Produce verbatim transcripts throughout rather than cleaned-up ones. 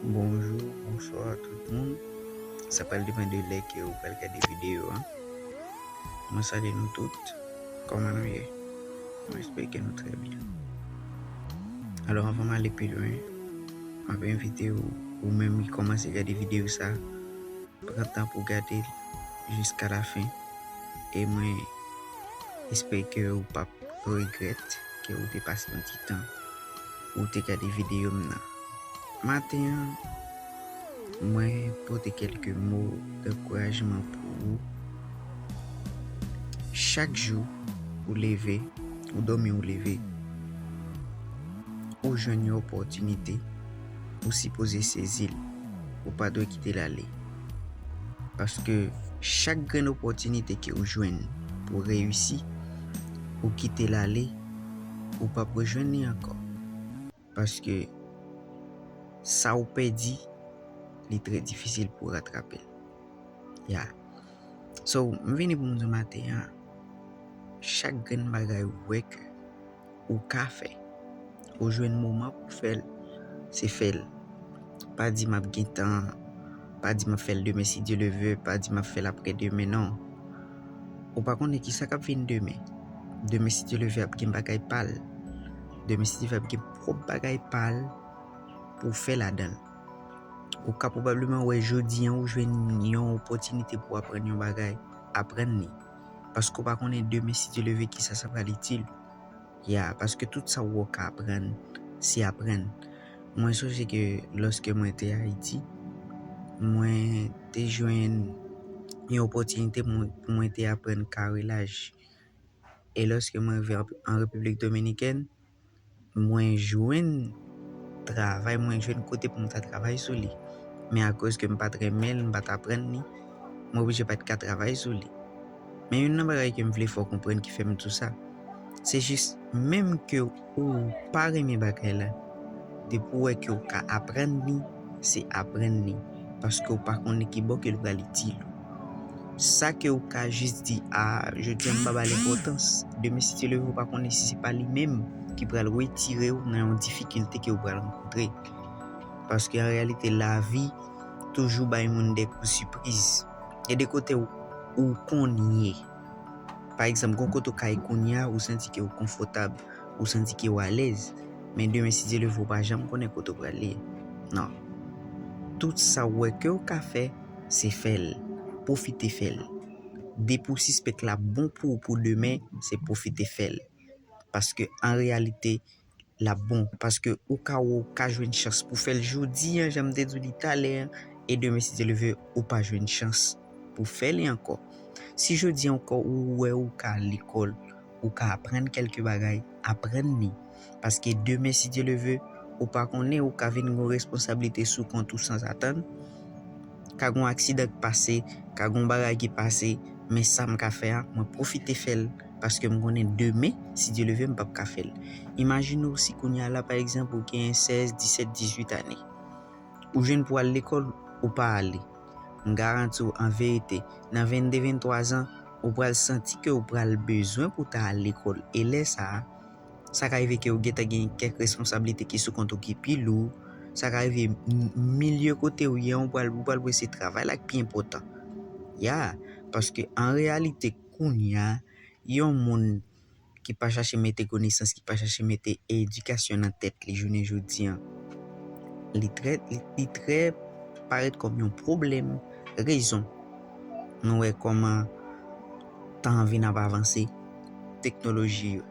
Bonjou, bonswa tout moun. Sa pral depann de lè ke ou pral gade videyo a. Mwen salye nou tout. Kòman nou ye? Mwen espere ke nou trè byen. Alò, anvan m ale pi lwen, m ap envite w, ou menm ki kòmanse gade videyo sa, pran tan pou gade l jiska lafen. E mwen espere ke ou p ap regrèt ke ou te pase yon ti tan pou w te gade videyo m nan. Maten an, mwen pote kèlke mo dankourajman pou ou. Chak jou ou leve, ou dòmi, ou leve, ou jwenn yon opòtinite, ou sipoze sezi l. Ou pa dwe kite l ale. Paske chak grenn opòtinite ke ou jwenn pou w reyisi, ou kite l ale, ou p ap rejwenn li ankò. Paske sa ou pèdi, li trè difisil pou w ratrape l. Ya. So, m vini pou m di w maten an, chak grenn bagay ou wè ke ou ka fè, ou jwenn moman pou fè l, se fè l. Pa di m ap gen tan, pa di m ap fè l demen si Dye le ve, pa di m ap fè l aprè demen, non. Ou pa konnen kisa k ap vin demen. Demen si Dye le ve ap gen bagay pa l. Demen si Dye le ve ap gen pwòp bagay pa l pou w fè ladan l. Ou ka pwobableman wè jodi an ou jwenn yon opòtinite pou w aprann yon bagay, aprann li. Paske w pa konnen demen si Dye le ve kisa sa pral itil ou. Ya, paske tout sa w wè w ka aprann, se aprann. Mwen sonje ke lòske mwen te Ayiti, mwen te jwenn yon opòtinite pou mwen, pou mwen te aprann karilaj. E lòske mwen rive an, an Repiblik Dominikèn, mwen jwenn travay, mwen jwenn kote pou m ta travay sou li. Men akoz ke m pa t renmen l, m pa t aprann li, mwen oblije pa t ka travay sou li. Men youn nan bagay ke m vle fè w konprann ki fè m di w sa, se jis menm ke ou pa renmen bagay la, depi w wè ke w ka aprann li, se aprann li, paske w pa konnen ki bò ke l pral itil ou. Sa ke w ka jis di, a, jodi a m pa ba l enpòtans, demen si Dye le ve, ou pa konnen si se pa li menm ki pral retire w nan yon difikilte ke w pral rankontre. Paske an reyalite, lavi toujou bay moun de kou sipriz. Gen de kote ou, ou konn ye. Pa egzanp, gon kote w ka ye kounye a, ou santi ke w konfòtab, ou santi ke w alèz. Men demen, si Dye le ve, ou pa janm konnen kote w pral ye. Non. Tout sa w wè ke w ka fè, se fè l. Pwofite fè l. Depi w sispèk l ap bon pou ou pou demen, se pwofite fè l. Paske an reyalite, l ap bon. Paske ou ka wè w ka jwenn chans pou fè l jodi an, jan m te di w li talè an, e demen, si Dye le ve, ou pa jwenn chans pou fè li ankò. Si jodi an ankò ou wè ou ka al lekòl, ou ka aprann kèlke bagay, aprann li. Paske demen, si Dye le ve, ou pa konnen, ou ka vin gen yon responsablite sou kont ou sanzatann. Ka gen yon aksidan ki pase, ka gen yon bagay ki pase, men sa m ka fè a, mwen pwofite fè l, paske m konnen demen, si Dye le ve, m p ap ka fè l. Imajine w si kounye a la, pa egzanp, ou gen sèz, disèt, dizuit ane. Ou jwenn pou al lekòl, ou pa ale. M garanti w, an verite, nan vennde, venntwa zan, ou pral santi ke ou pral bezwen pou ta al lekòl. E lè sa a, sa ka rive ke ou gentan gen kèk responsablite ki sou kont ou ki pi lou. Sa ka rive m-, milye kote ou ye an, ou pral, ou pral wè se travay la ki pi enpòtan. Ya, paske an reyalite, kounye a, yon moun ki pa chache mete konesans, ki pa chache mete edikasyon nan tèt li jounen jodi an, li trè, li, li trè parèt kòm yon pwoblèm. Rezon, nou wè kòman tan an vin ap avanse, teknoloji yo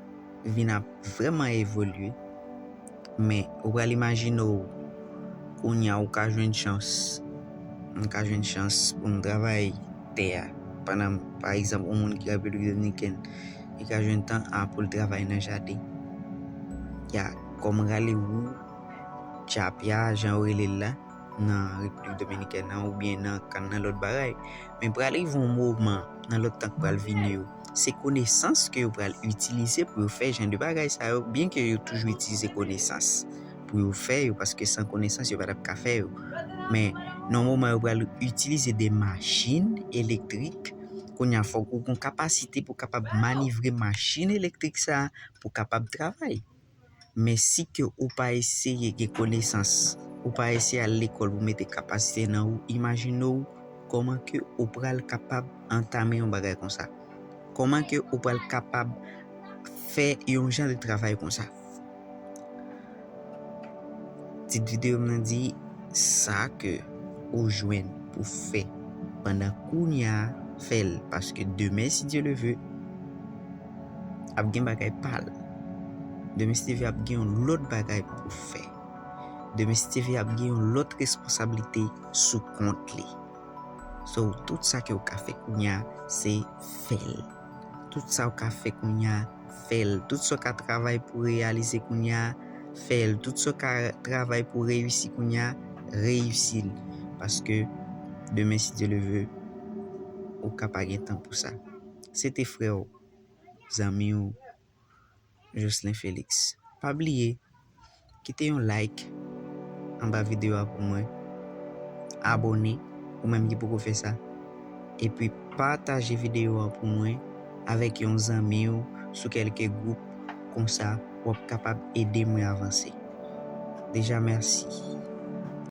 vin ap vrèman evolye. Men, ou pral imajine w, kounye a ou ka jwenn chans, m ka jwenn chans pou m travay tè a. Pandan, pa egzanp, yon moun ki Repiblik Dominikèn, li ka jwenn tan a pou l travay nan jaden. Ya, kòm rale wou, tchapya, jan yo rele l la, nan Repiblik Dominikèn nan, oubyen nan kann nan lòt bagay. Men pral rive yon moman, nan lòt tan k pral vini yo, se konesans ke yo pral itilize pou yo fè jan de bagay sa yo, byen ke yo toujou itilize konesans pou yo fè yo, paske san konesans, yo pa t ap ka fè yo. Men, nan yon moman, yo pral itilize de machin elektrik. Kounye a, fòk ou gen kapasite pou kapab manevre machin elektrik sa a, pou kapab travay. Men si ke ou pa eseye gen konesans Ou pa eseye al lekòl pou mete kapasite nan ou. Imajine w kòman ke ou pral kapab antame yon bagay konsa. Kòman ke ou pral kapab fè yon jan de travay konsa. Tit videyo m nan di sa ke ou jwenn pou fè pandan kounye a, fè l, paske demen, si Dye le ve, ap gen bagay pa l. Demen, si Dye ve, ap gen yon lòt bagay pou fè. Demen, si Dye ve, ap gen yon lòt responsablite sou kont li. So, tout sa ke w ka fè kounye a, se fè l. Tout sa w ka fè kounye a, fè l. Tout sa w ka travay pou reyalize kounye a, fè l. Tout sa w ka travay pou reyisi kounye a, reyisi l. Paske demen, si Dye le ve, ou ka pa gen tan pou sa. Se te frè w, zanmi w, Jocelyn Félix. Pa bliye, kite yon like anba videyo a pou mwen. Abòne, ou menm ki poko fè sa. Epi pataje videyo a pou mwen avèk yon zanmi w sou kèlke gwoup, konsa w ap kapab ede mwen avanse. Deja mèsi.